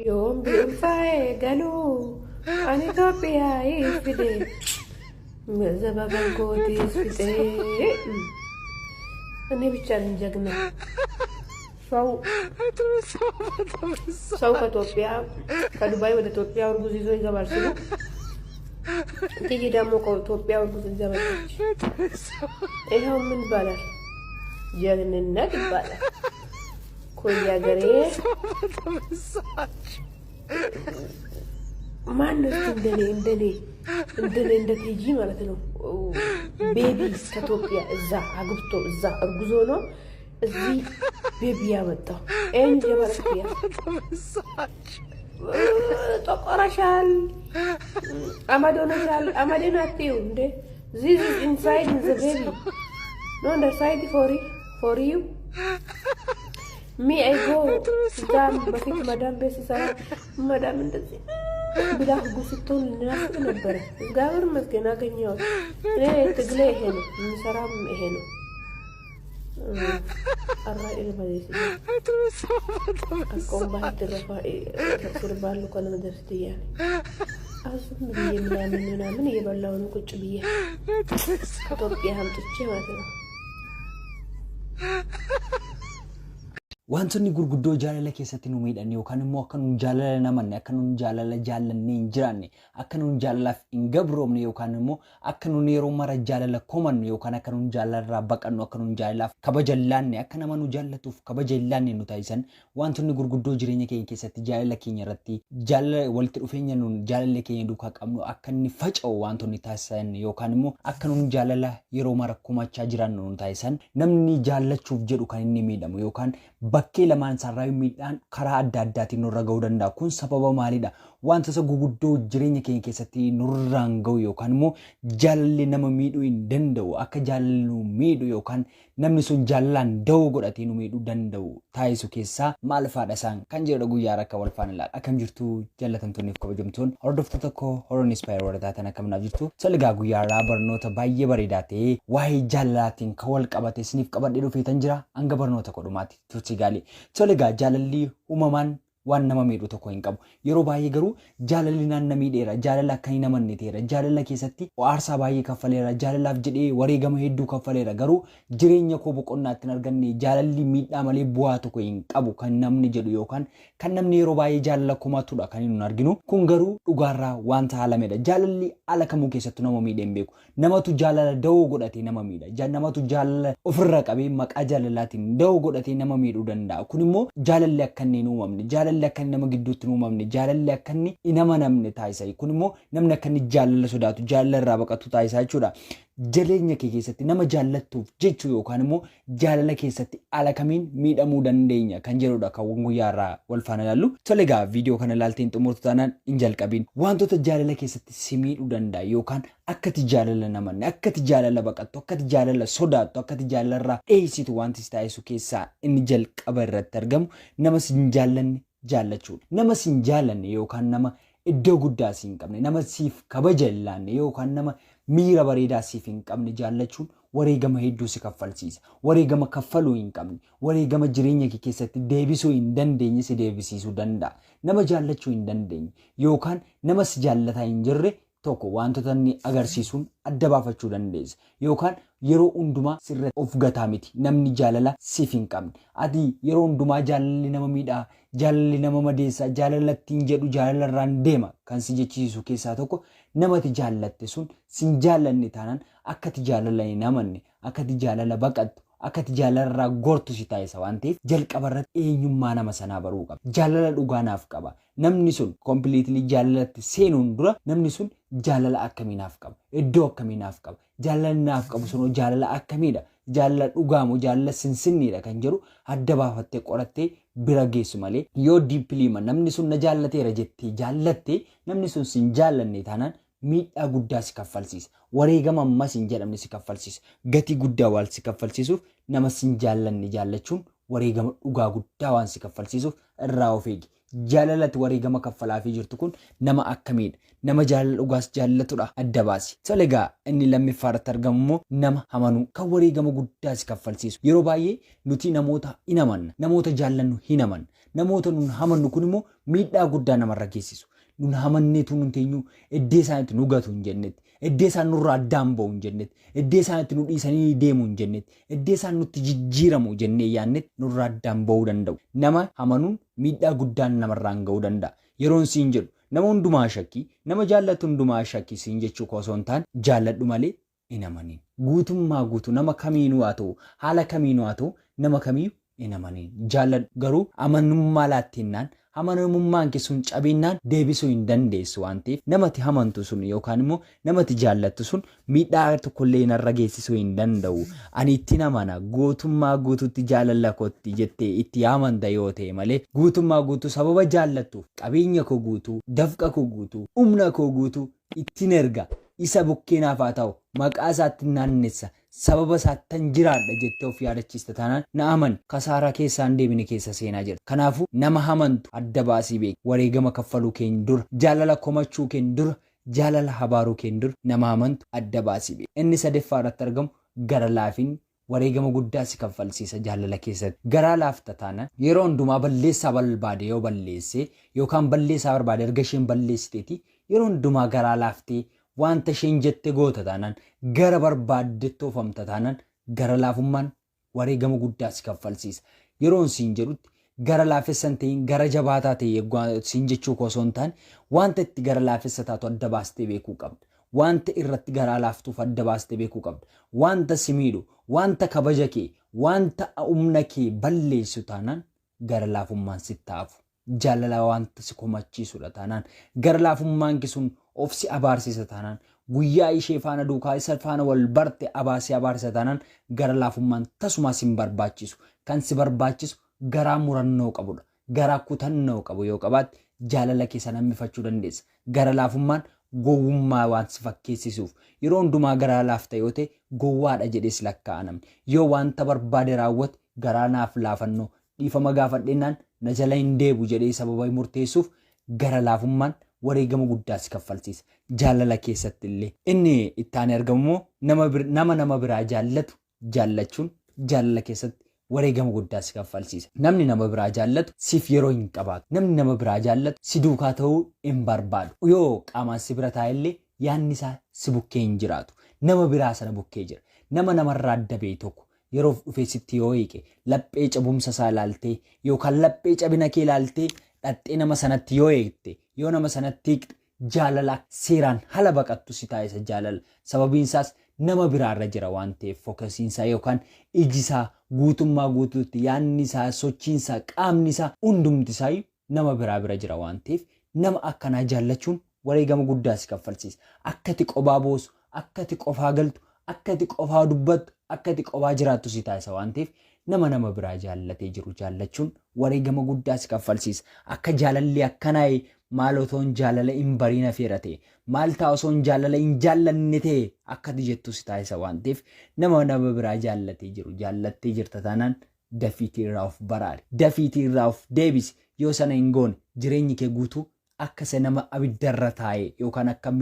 Yoom ulfaa'ee galuu ani Itoophiyaa fide zababan kootiis fixee እኔ ብቻ ነኝ ጀግና። ሰው ሰው ከኢትዮጵያ ከዱባይ ወደ ኢትዮጵያ እርጉዝ ይዞ ይገባል ሲሉ እትዬ ደግሞ ከኢትዮጵያ እርጉዝ ይዛ መጣች። ይኸው ምን ይባላል? ጀግንነት ይባላል። ኮያ ሀገሬ ማን ነው እስኪ እንደኔ እንደ ቲጂ ማለት ነው baby ከኢትዮጵያ እዛ አግብቶ እዛ እርጉዞ ነው እዚህ baby ያመጣው። ኤን ጀበረክያ ጠቆረሻል፣ አመድ ሆነሻል። አመድን አትዩ እንዴ፣ this is inside the baby, no underside for you. Me, I go እዛም በፊት መዳም ቤት ስሰራ መዳም እንደዚህ ብላ ህጉ ስትሆን ልናፍቅ ነበረ። እግዚአብሔር ይመስገን አገኘሁት። እኔ ትግሌ ይሄ ነው፣ የምሰራም ይሄ ነው። አራ ilma akkuma baay'ee sirbaallu kana ደርስትያል አዙም ብዬ ምናምን ምናምን እየበላሁ ነው ቁጭ ብዬ ከኢትዮጵያ አምጥቼ ማለት ነው። Wantoonni gurguddoo jaalala keessatti nu miidhan yookaan immoo akka nuun jaalala hin amanne, akka nuun jaalala jaallannee hin jiraanne, akka nuun jaalalaaf hin gabroomne yookaan immoo akka nuun yeroo mara jaalala komannu yookaan akka nuun jaalalarraa baqannu, akka nuun jaalalaaf kabaja hin laanne, akka nama nu jaallatuuf kabaja hin laanne nu taasisan, wantoonni gurguddoo jireenya keenya keessatti jaalala keenya irratti jaalala walitti dhufeenya nuun jaalala keenya duukaa qabnu akka inni faca'u wantoonni taasisan yookaan immoo akka nuun jaalala yeroo mara komachaa jiraannu nu taasisan, namni jaallachuuf jedhu kan inni miidhamu yookaan bakkee lamaan isaarraa miidhaan karaa adda addaatiin nurra ga'uu danda'a. Kun sababa maalidha? Wantoota guguddoo jireenya keenya keessatti nurraan ga'u yookaan immoo jaalalli nama miidhuu hin danda'u, akka jaalalli nu miidhu yookaan namni sun jaalalaan da'oo godhatee nu miidhuu danda'u taasisu keessaa maal faadha isaan kan jedhudha guyyaa rakka wal faana ilaala. Akkam jirtu jaallatamtoonni fi kabajamtoonni hordoftoota koo Horoon Inspire warra taatan, akkam naaf jirtu? Toligaa, guyyaa irraa barnoota baay'ee bareedaa ta'ee waa'ee jaalalaatiin kan wal qabate isiniif qabadhee dhufeetan jira. Hanga barnoota kodhumaatti turtii gaarii. Toligaa, jaalalli uumamaan waan nama miidhu tokko hin qabu. Yeroo baay'ee garuu jaalalli naan na miidheera, jaalala akka hin amanne ta'eera, jaalala keessatti aarsaa baay'ee kaffaleera, jaalalaaf jedhee wareegama hedduu kaffaleera. Garuu jireenya koo boqonnaa ittiin arganne, jaalalli miidhaa malee bu'aa tokko hin qabu kan namni jedhu yookaan kan namni yeroo baay'ee jaalala komatudha kan hin arginu. Kun garuu dhugaarraa wanta haalamedha. Jaalalli ala kamuu keessattuu nama miidhee hin beeku. Namatu jaalala da'oo godhatee nama miidha. Namatu jaalala ofirra qabee maqaa jaalalaatiin da'oo godhatee nama miidhuu danda'a. Kun immoo jaalalli akka inni hin uumamne, jaalalli akka inni nama gidduutti hin uumamne, jaalalli akka inni hin amanamne taasisa. Kun immoo namni akka inni jaalala sodaatu, jaalala irraa baqatu taasisa jechuudha. Jireenya kee keessatti nama jaallattuuf jechuu yookaan immoo jaalala keessatti ala kamiin miidhamuu dandeenya kan jedhudha kan guyyaa irraa wal faana ilaallu. Tole egaa, viidiyoo kana ilaalteen xumurtu taanaan hin jalqabiin. Wantoota jaalala keessatti si miidhuu danda'a yookaan akkati jaalala namanne, akkati jaalala baqattu, akkati jaalala sodaattu, akkati jaalala irraa dheessitu wanti si taasisu keessaa inni jalqaba irratti argamu nama si hin jaallanne jaallachuudha. Nama si hin jaallanne yookaan nama iddoo guddaa si hin qabne, nama siif kabaja hin laanne yookaan nama miira bareedaa siif hin qabne jaallachuun wareegama hedduu si kaffalsiisa. Wareegama kaffaluu hin qabne, wareegama jireenya kee keessatti deebisuu hin dandeenye si deebisiisuu danda'a. Nama jaallachuu hin dandeenye yookaan nama si jaallataa hin jirre tokko wantoota inni agarsiisuun adda baafachuu dandeessa. Yookaan yeroo hundumaa sirra of gataa miti. Namni jaalala siif hin qabne. Ati yeroo hundumaa jaalalli nama miidhaa, jaalalli nama madeessa, jaalala ittiin jedhu jaalala irraan deema kan si jechisiisu keessaa tokko namati jaallatte sun sin jaallanne taanaan akkati jaalala hin amanne, akkati jaalala baqattu, akkati jaalala irraa gortu si taasisa waan ta'eef jalqaba irratti eenyummaa nama sanaa baruu qaba. Jaalala dhugaa naaf qaba. Namni sun completely jaalalatti seenuun dura namni sun jaalala akkamii naaf qaba? Iddoo akkamii naaf qaba? Jaalala naaf qabu sun jaalala akkamiidha? Jaalala dhugaa moo jaalala sinsinniidha kan jedhu adda baafattee qorattee bira geessu malee yoo deeply namni sun na jaallateera jettee jaallattee namni sun sin jaallanne taanaan miidhaa guddaa si kaffalsiisa. Wareegama ammas hin jedhamne si kaffalsiisa. Gatii guddaa waan si kaffalsiisuuf nama sin jaallanne jaallachuun wareegama dhugaa guddaa waan si kaffalsiisuuf irraa of eegi. Jaalalatti wareegama kaffalaafii jirtu kun nama akkamiidha? Nama jaalala dhugaas jaallatudha adda baasi. Tole egaa, inni lammaffaa irratti argamu immoo nama amanuu kan wareegama guddaa si kaffalsiisu. Yeroo baay'ee nuti namoota hin amanna. Namoota jaallannu hin amanna. Namoota nun hamannu kun immoo miidhaa guddaa namarra geessisu. Nun hamanneetu nun teenyuu iddee isaanitti nu gatu hin jennetti, iddee isaan nurraa addaan ba'u hin jennetti, iddee isaanitti nu dhiisanii deemu hin jennetti, iddee isaan nutti jijjiiramu jennee yaannetti nurraa addaan ba'uu danda'u. Nama hamanuun miidhaa guddaan namarraan ga'uu danda'a. Yeroon siin jedhu nama hundumaa shakkii, nama jaallatu hundumaa shakkii siin jechuu koo osoo hin taane jaalladhu malee hin amanin. Guutummaa guutuu nama kamiinuu haa ta'u, haala kamiinuu haa ta'u, nama kamiyyuu hin amanin. Jaalladhu garuu amanummaa laatteennaan, amanamummaan kee sun cabinnaan deebisuu hin dandeessu waan ta'eef namati amantu sun yookaan immoo namati jaallattu sun miidhaa tokkollee narra geessisuu hin danda'u. Ani ittiin amana guutummaa guutuutti jaalala kootti jettee itti amanta yoo ta'e malee guutummaa guutuu sababa jaallattuuf qabeenya koo guutuu, dafqa koo guutuu, humna koo guutuu ittiin erga isa bukkeenaaf haa ta'u maqaa isaatti naannessa sababa isaattan jiraadha jettee of yaadachiista taanaan na amani kasaaraa keessaan deebine keessa seenaa jirta. Kanaafuu nama amantu adda baasii beeki. Wareegama kaffaluu keen dura, jaalala komachuu keen dura, jaalala habaaruu keen dura nama amantu adda baasii beeki. Inni sadaffaa irratti argamu gara laafinni wareegama guddaa si kaffalsiisa jaalala keessatti. Garaa laafta taanaan yeroo hundumaa balleessaa barbaade yoo balleesse yookaan balleessaa barbaade erga isheen balleessiteeti yeroo hundumaa garaa laaftee wanta isheen jette goota taanaan gara barbaaddetti oofamta taanaan gara laafummaan wareegama guddaa si kaffalsiisa. Yeroon siin jedhutti gara laafessa hin ta'in gara jabaataa ta'e siin jechuu koo osoo hin taane wanta itti gara laafessa taatu adda baastee beekuu qabda. Wanta irratti garaa laaftuuf adda baastee beekuu qabda. Wanta si miidhu, wanta kabaja kee, wanta humna kee balleessu taanaan gara laafummaan sitti hafu. Jaalala wanta si komachiisudha taanaan gara laafummaan kee sun of si abaarsiisa taanaan guyyaa ishee faana duukaa isa faana wal barte abaasee abaarsiisa taanaan gara laafummaan tasumaa si hin barbaachisu. Kan si barbaachisu garaa murannoo qabudha. Garaa kutannoo qabu yoo qabaatte jaalala kee sana hammifachuu dandeessa. Gara laafummaan gowwummaa waan si fakkeessisuuf yeroo hundumaa garaa laafta yoo ta'e gowwaadha jedhees lakkaa'a namni. Yoo wanta barbaade raawwate garaa naaf laafannoo dhiifama gaafadhennaan na jala hin deebu jedhee sababa murteessuuf gara laafummaan wareegama guddaa si kaffalsiisa. Jaalala keessatti illee. Inni itti aanee argamu immoo nama nama biraa jaallatu jaallachuun jaalala keessatti wareegama guddaa si kaffalsiisa. Namni nama biraa jaallatu siif yeroo hin qabaatu. Namni nama biraa jaallatu si duukaa ta'uu hin barbaadu. Yoo qaamaan si bira taa'ellee yaadni isaa si bukkee hin jiraatu. Nama biraa sana bukkee jira. Nama namarraa adda ba'e tokko yeroof dhufee sitti yoo hiike laphee cabumsa isaa ilaaltee yookaan laphee cabina kee ilaaltee dhaxxee nama sanatti yoo eegte yoo nama sanatti hiikte jaalala seeraan hala baqattu si taasisa jaalala. Sababiin isaas nama biraarra jira waan ta'eef fookasiin isaa yookaan iji isaa guutummaa guutuutti yaadni isaa sochiin isaa qaamni isaa hundumti isaa nama biraa bira jira waan ta'eef nama akkanaa jaallachuun wareegama guddaa si kaffalsiisa. Akka ati qobaa boosu, akka ati qofaa galtu, akka ati qofaa dubbattu, akka ati qofaa jiraattu si taasisa waan ta'eef nama nama biraa jaallatee jiru jaallachuun wareegama guddaa si kaffalsiisa. Akka jaalalli akkanaa'e maal otoon jaalala hin bariin hafeera ta'e, maal ta'a osoon jaalala hin jaallanne ta'e akka ati jettu si taasisa waan ta'eef nama nama biraa jaallatee jiru jaallattee jirta taanaan dafiitii irraa of baraari. Dafiitii irraa of deebisi. Yoo sana hin goone jireenyi kee guutuu akka isa nama abiddarra taa'e yookaan akka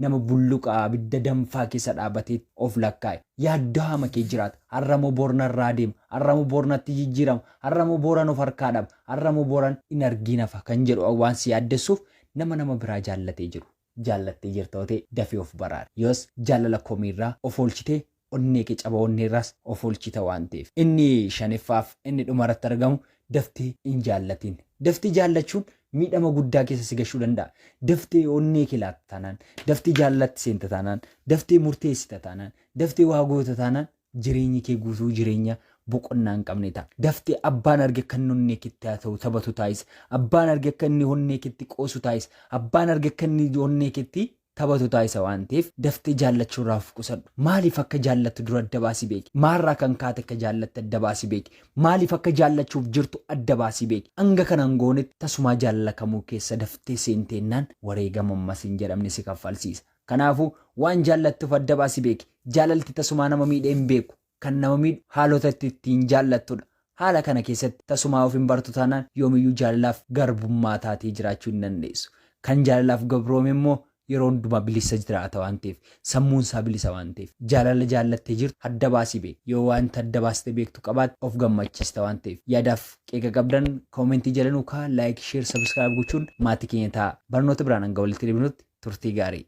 nama bulluqaa abidda danfaa keessa dhaabatee of lakkaa'e. Yaaddoo hama kee jiraata. Har'a moo bornarraa deema. Har'a moo bornatti jijjiirama. Har'a moo boran of harkaa dhaba. Har'a moo boran hin argin hafa kan jedhu waan si yaaddessuuf nama nama biraa jaallatee jiru. Jaallattee jirta yoo ta'e dafii of baraari. Yoos jaalala komiirraa of oolchitee onnee kee caba onneerraas of oolchita waan ta'eef. Inni shaneffaaf inni dhumarratti argamu daftee hin jaallatin. Daftee jaallachuun miidhama guddaa keessa si gashuu danda'a. Daftee onnee kee laatta taanaan, daftee jaalalatti seenta taanaan, daftee murteessita taanaan, daftee waa goota taanaan jireenyi kee guutuu jireenya boqonnaa hin qabne ta'a. Daftee abbaan arge akka inni onnee keetti haa ta'u taphatu taasisa. Abbaan arge akka inni onnee keetti qoosu taasisa. Abbaan arge akka inni onnee keetti taphatu taasisa waan ta'eef daftee jaallachuu irraa of qusadhu. Maaliif akka jaallattu dura adda baasii beeki. Maalirraa kan kaate akka jaallatte adda baasii beeki. Maaliif akka jaallachuuf jirtu adda baasii beeki. Hanga kana hin goonetti tasumaa jaalala kamuu keessa daftee seenteennaan wareegama ammas hin jedhamne si kaffalsiisa. Kanaafuu waan jaallattuuf adda baasii beeki. Jaalalti tasumaa nama miidhee hin beeku. Kan nama miidhu haalota ittiin jaallattudha. Haala kana keessatti tasumaa of hin bartu taanaan yoomiyyuu jaalalaaf garbummaa taatee jiraachuu hin dandeessu. Kan jaalalaaf gabroome immoo Yeroo hundumaa bilisa jiraata waan ta'eef, sammuun isaa bilisa waan ta'eef, jaalala jaallattee jirtu adda baasii beeki. Yoo wanta adda baastee beektu qabaatte of gammachiista waan ta'eef. Yaadaaf qeeqa qabdan comment jala nuu kaa'aa, like, share, subscribe gochuun maatii keenya ta'a. Barnoota biraan hanga walitti deebinutti turtii gaarii.